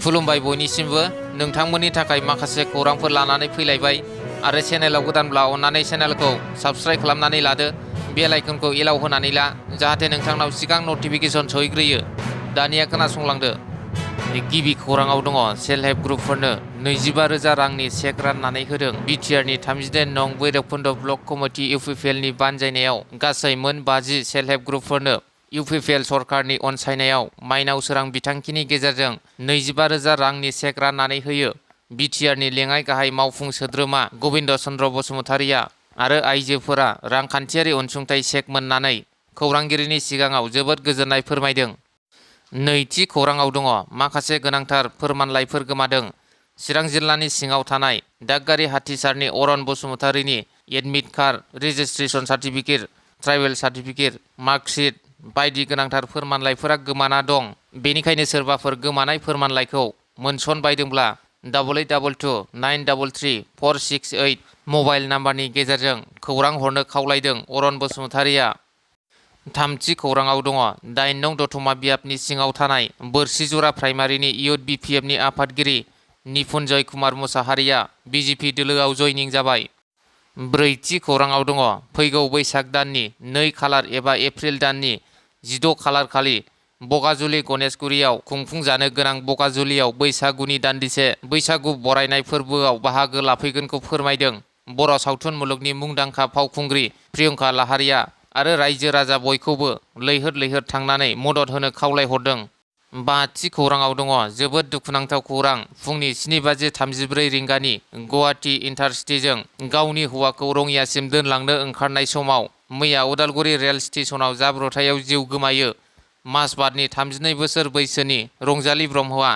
खुलुमबाय बयनिसिमबो नोंथांमोननि थाखाय माखासे खौरांफोर लानानै फैलायबाय आरो चेनेलाव गोदानब्ला अन्नानै चेनेलखौ साबस्क्राइब खालामनानै लादो बेल आइकनखौ एलाव होनानै ला जाहाथे नोंथांनाव सिगां नटिफिकेसन सहैग्रोयो। दानिया खोनासंलांदो। गिबि खौराङाव दङ सेल्फ हेल्प ग्रुपफोरनो 25,000 रांनि चेक राननानै होदों। बिटिआरनि 39 नं भैरबकुन्द ब्लक कमिटि इउपिपिएलनि बानजायनायाव गासै मोन 50 सेल्फ हेल्प ग्रुपफोरनो इउपिपिएल सरकारनि अनसायनायाव माइनाव सोरां बिथांखिनि गेजेरजों 25,000 रांनि चेक राननानै होयो। बिटिआरनि लेङाइ गाहाय मावफुं सोद्रोमा गबिन्द चन्द्र बसुमतारिया आरो आइजोफोरा रांखान्थियारि अनसुंथाइ चेक मोननानै खौरांगिरिनि सिगाङाव जोबोद गोजोननाय फोरमायदों। नैथि खौराङाव दङ माखासे गोनांथार फोरमानलाइफोर गोमादों। चिरां जिल्लानि सिङाव थानाय दागगारि हाथिसारनि अरन बसुमतारिनि admit card, registration certificate, tribal certificate, marksheet बायदि गोनांथार फोरमानलाइफोरा गोमाना दं। बेनिखायनो सोरबाफोर गोमानाय फोरमानलाइखौ मोनसनबायदोंब्ला 8829333468 मबाइल नाम्बारनि गेजेरजों खौरां हरनो खावलायदों अरन बसुमतारिया। थामथि खौराङाव दङ 8 नं दतमा बियाबनि सिङाव थानाय बोरसिजरा प्राइमारिनि इयुथ बिपिएफनि आफादगिरि निपुन्जय कुमार मुसाहारिया बिजेपि दोलोआव जयनिं जाबाय। ब्रैथि खौराङाव दङ फैगौ बैसाग दाननि 2 खालार एबा एप्रिल दाननि 16 खालार खालि बगाजुलि गणेशगुरियाव खुंफुंजानो गोनां बगाजुलियाव बैसागुनि दान्दिसे बैसागु बरायनाय फोरबोआव बाहागो लाफैगोनखौ फोरमायदों। बर' सावथुन मुलुगनि मुंदांखा फावखुंग्रि प्रियंका लाहारिया आरो रायजो राजा बयखौबो लैहोर लैहोर थांनानै मदद होनो खावलायहरदों। बाथि खौराङाव दङ जोबोद दुखुनांथाव खौरां। फुंनि 7:34 रिंगानि गुवाहाटी इन्टारसिटिजों गावनि हौवाखौ रङियासिम दोनलांनो ओंखारनाय समाव मैया उदालगुरि रेल स्टेशनाव जाब्रबथायाव जिउ गोमायो। माजबादनि 32 बोसोर बैसोनि रंजाली ब्रह्मआ।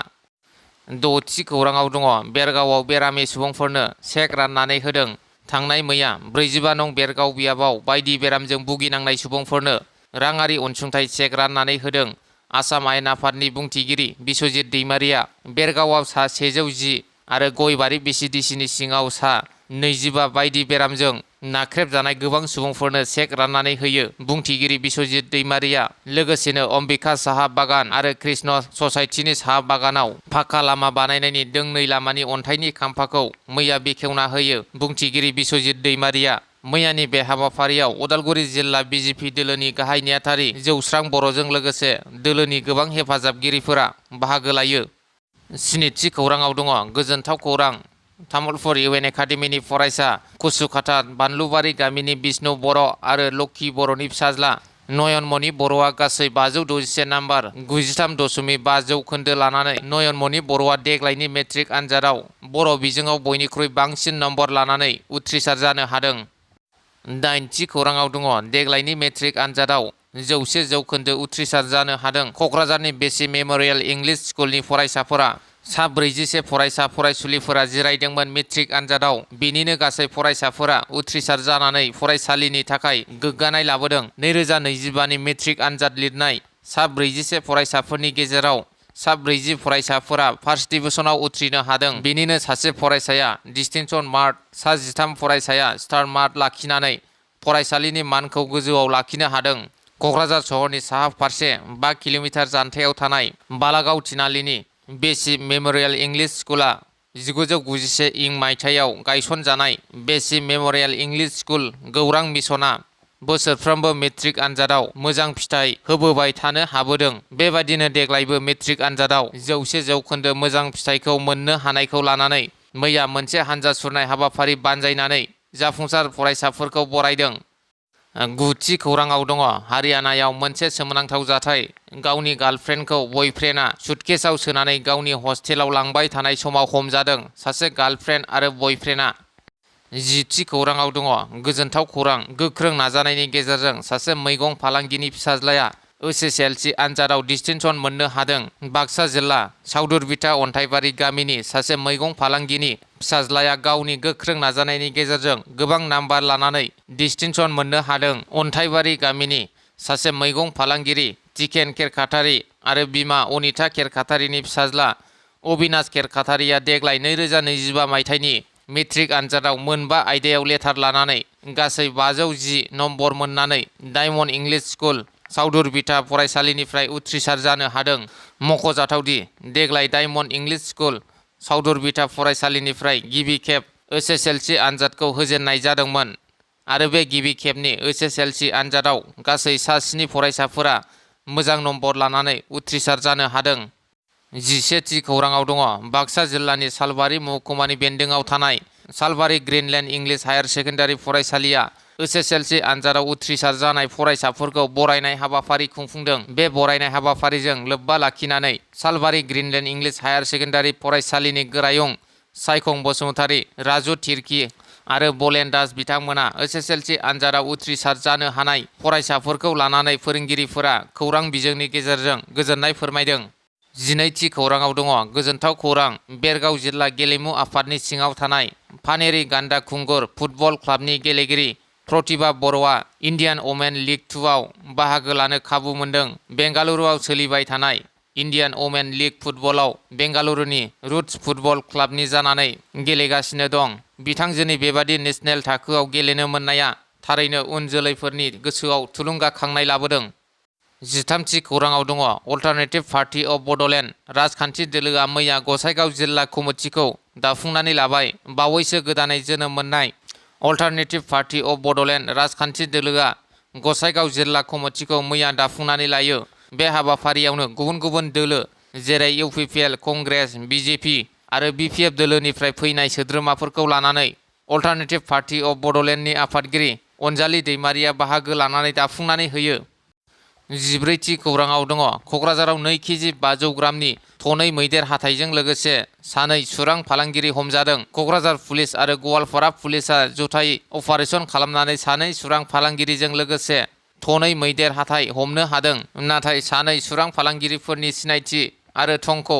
द'थि खौराङाव दङ बेरगावआव बेरामि सुबुंफोरनो चेक राननानै होदों। थांनाय मैया 45 नं बेरगाव बियाबाव बायदि बेरामजों भुगिनांनाय सुबुंफोरनो राङारि अनसुंथाइ चेक राननानै होदों। आसाम आयेन आफादनि बुंथिगिरि बिश्वजित दैमारिया बेरगावआव सा 110 आरो गयबारि बिसिडिसिनि सिङाव सा 25 बायदि बेरामजों नाख्रेबजानाय गोबां सुबुंफोरनो चेक राननानै होयो। बुंथिगिरि बिश्वजित दैमारिया लोगोसेनो अम्बिका साहा बागान आरो कृष्ण ससाइटिनि साहा बागानाव फाक्का लामा बानायनायनि दोंनै लामानि अन्थाइनि खाम्फाखौ मैया बेखेवना होयो। बुंथिगिरि बिश्वजित दैमारिया मैयानि बे हाबाफारियाव उदालगुरि जिल्ला बिजेपि दोलोनि गाहाय नेहाथारि जौस्रां बर'जों लोगोसे दोलोनि गोबां हेफाजाबगिरिफोरा बाहागो लायो। स्निथि खौराङाव दङ गोजोनथाव खौरां। तामुलपुर इउएन एकाडेमिनि फरायसा कुसुखाथा बानलुबारि गामिनि बिष्णु बर' आरो लक्की बर'नि फिसाज्ला नयनमणि बर'आ गासै 561 नाम्बार 93.5 जौखोन्दो लानानै नयनमणि बर'आ देग्लायनि मेट्रिक आनजादाव बर' बिजोङाव बयनिख्रुइ बांसिन नम्बर लानानै उथ्रिसार जानो हादों। 8थि खौराङाव दङ देग्लायनि मेट्रिक आनजादाव 100 जौखोन्दो उथ्रिसार जानो हादों। क'क्राझारनि बेसि मेम'रियेल इंलिश स्कुलनि फरायसाफोरा सा 41 फरायसा फरायसुलिफोरा जिरायदोंमोन मेट्रिक आनजादाव। बेनिनो गासै फरायसाफोरा उथ्रिसार जानानै फरायसालिनि थाखाय गोग्गानाय लाबोदों। 2025 नि मेट्रिक आनजाद लिरनाय सा 41 फरायसाफोरनि गेजेराव सा 40 फरायसाफोरा फार्स्ट डिभिजनाव उथ्रिनो हादों। बेनिनो सासे फरायसाया डिस्टिंक्शन मार्क, सा 13 फरायसाया स्टार मार्क लाखिनानै फरायसालिनि मानखौ गोजौआव लाखिनो हादों। क'क्राझार सहरनि साहा फारसे 5 किल'मिटार जानथायाव थानाय बालागाव थिनालिनि बेसि मेम'रियेल इंलिश स्कुला 1991 इं मायथाइयाव गायसनजानाय। बेसि मेम'रियेल इंलिश स्कुल खौरां मिसनआ बोसोरफ्रोमबो मेट्रिक आनजादाव मोजां फिथाइ होबोबाय थानो हाबोदों। बेबादिनो देग्लायबो मेट्रिक आनजादाव 100 जौखोन्दो मोजां फिथाइखौ मोननो हानायखौ लानानै मैया मोनसे हानजा सुरनाय हाबाफारि बानजायनानै जाफुंसार फरायसाफोरखौ बरायदों। 9थि खौराङाव दङ हारियानायाव मोनसे सोमोनांथाव जाथाय। गावनि गार्लफ्रेन्डखौ बयफ्रेन्डआ सुटकेसआव सोनानै गावनि हस्टेलाव लांबाय थानाय समाव हमजादों। सासे गार्लफ्रेन्ड आरो बयफ्रेन्डआ। 10थि खौराङाव दङ गोजोनथाव खौरां। गोख्रों नाजानायनि गेजेरजों सासे मैगं फालांगिनि फिसाज्लाया एसएसएलसि आनजादाव डिस्टिंक्शन मोननो हादों। बाक्सा जिल्ला साउदुरबिथा अन्थाइबारि गामिनि सासे मैगं फालांगिनि फिसाज्लाया गावनि गोख्रों नाजानायनि गेजेरजों गोबां नाम्बार लानानै डिस्टिंक्शन मोननो हादों। अन्थाइबारि गामिनि सासे मैगं फालांगिरि टिकेन खेरखातारि आरो बिमा अनिता खेरखातारिनि फिसाज्ला अबिनाश खेरखातारिया देग्लाय 2025 मायथाइनि मेट्रिक आनजादाव मोनबा आयदायाव लेटार लानानै गासै 510 नम्बर मोननानै डायमन्ड इंलिश स्कुल साउदुर बिथा फरायसालिनिफ्राय उथ्रिसार जानो हादों। मख'जाथावदि देग्लाय डायमन्ड इंलिश स्कुल साउदुर बिथा फरायसालिनिफ्राय गिबि खेब एसएसएलसी आनजादखौ होजेननाय जादोंमोन आरो बे गिबि खेबनि एसएसएलसी आनजादाव गासै सा 7 फरायसाफोरा मोजां नम्बर लानानै उथ्रिसार जानो हादों। 11थि खौराङाव दङ बाक्सा जिल्लानि सालबारि महकुमानि बेन्दोंआव थानाय सालबारि ग्रीनलेण्ड इंलिश हायार सेकेन्डारि फरायसालिया एसएसएलसी आनजादाव उथ्रिसार जानाय फरायसाफोरखौ बरायनाय हाबाफारि खुंफुंदों। बे बरायनाय हाबाफारिजों लोब्बा लाखिनानै सालबारि ग्रीनलेण्ड इंलिश हायार सेकेन्डारि फरायसालिनि गोरायुं सायखं बसुमतारी, राजु तिर्की आरो बलेन दास बिथांमोना एसएसएलसी आनजादाव उथ्रिसार जानो हानाय फरायसाफोरखौ लानानै फोरोंगिरिफोरा खौरां बिजोंनि गेजेरजों गोजोननाय फोरमायदों। 12थि खौराङाव दङ गोजोनथाव खौरां बेरगाव जिल्ला गेलेमु आफादनि सिङाव थानाय फानेरि गान्दा खुंगुर फुटबल क्लाबनि गेलेगिरि प्रतिभा बर'आ इन्डियान वमेन लीग 2 आव बाहागो लानो खाबु मोनदों। बेंगालुरुआव सोलिबाय थानाय इन्डियान वमेन लीग फुटबलाव बेंगालुरुनि रुट्स फुटबल क्लाबनि जानानै गेलेगासिनो दं। बिथांजोनि बेबादि नेशनेल थाखोआव गेलेनो मोननाया थारैनो उन जोलैफोरनि गोसोआव थुलुंगाखांनाय लाबोदों। 13थि खौराङाव दङ अल्टारनेटिभ पार्टी अफ बड'लेण्ड राजखान्थि दोलोआ मैया गसाइगाव जिल्ला कमिटिखौ दाफुंनानै लाबाय। बावैसो गोदानै जोनोम मोननाय अल्टारनेटिभ पार्टी अफ बड'लेण्ड राजखान्थि दोलोआ गसाइगाव जिल्ला कमिटिखौ मैया दाफुंनानै लायो। बे हाबाफारियावनो गुबुन गुबुन दोलो जेरै इउपिपिएल, कंग्रेस, बिजेपि आरो बिपिएफ दोलोनिफ्राय फैनाय सोद्रोमाफोरखौ लानानै अल्टारनेटिभ पार्टी अफ बड'लेण्डनि आफादगिरि अनजालि दैमारिया बाहागो लानानै दाफुंनानै होयो। 14थि खौराङाव दङ क'क्राझाराव 2 केजि 500 ग्रामनि थनै मैदेर हाथाइजों लोगोसे सानै सुरां फालांगिरि हमजादों। क'क्राझार पुलिस आरो गवालपारा पुलिसआ जथायै अपारेसन खालामनानै सानै सुरां फालांगिरिजों लोगोसे थनै मैदेर हाथाइ हमनो हादों। नाथाय सानै सुरां फालांगिरिफोरनि सिनायथि आरो थंखौ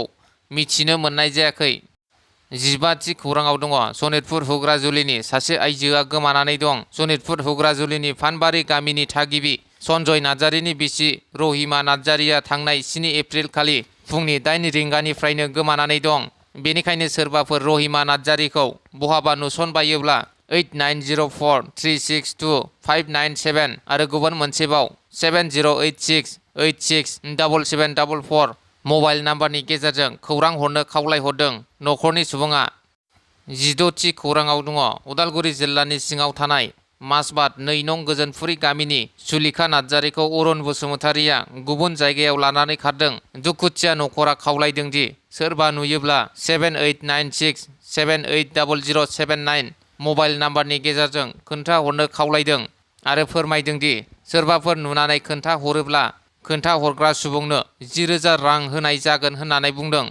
मिथिनो मोननाय जायाखै। 15थि खौराङाव दङ सनितपुर हुग्राजुलिनि सासे आइजोआ गोमानानै दं। सनितपुर हुग्राजुलिनि फानबारि गामिनि थागिबि सन्जय नार्जारिनि बिसि रहिमा नार्जारिया थांनाय 7 एप्रिल खालि फुंनि 8 रिंगानिफ्रायनो गोमानानै दं। बेनिखायनो सोरबाफोर रहिमा नार्जारिखौ बहाबा नुसनबायोब्ला 8904362597 आरो गुबुन मोनसेबाव 7086867744 मबाइल नाम्बारनि गेजेरजों खौरां हरनो खावलायहरदों। न'खरनि सुबुङा 16थि खौराङाव दङ उदालगुरि जिल्लानि सिङाव थानाय मासबाद 2 नं गोजोनफुरि गामिनि सुलिखा नार्जारिखौ अरुण बसुमतारिया गुबुन जायगायाव लानानै खारदों। दुखुथिया न'खरा खावलायदों दि सोरबा नुयोब्ला 7896780079 मबाइल नाम्बारनि गेजेरजों खोन्थाहरनो खावलायदों आरो फोरमायदों दि सोरबाफोर नुनानै खोन्थाहरोब्ला खोन्थाहरग्रा सुबुंनो 10,000 रां होनाय जागोन होननानै बुंदों।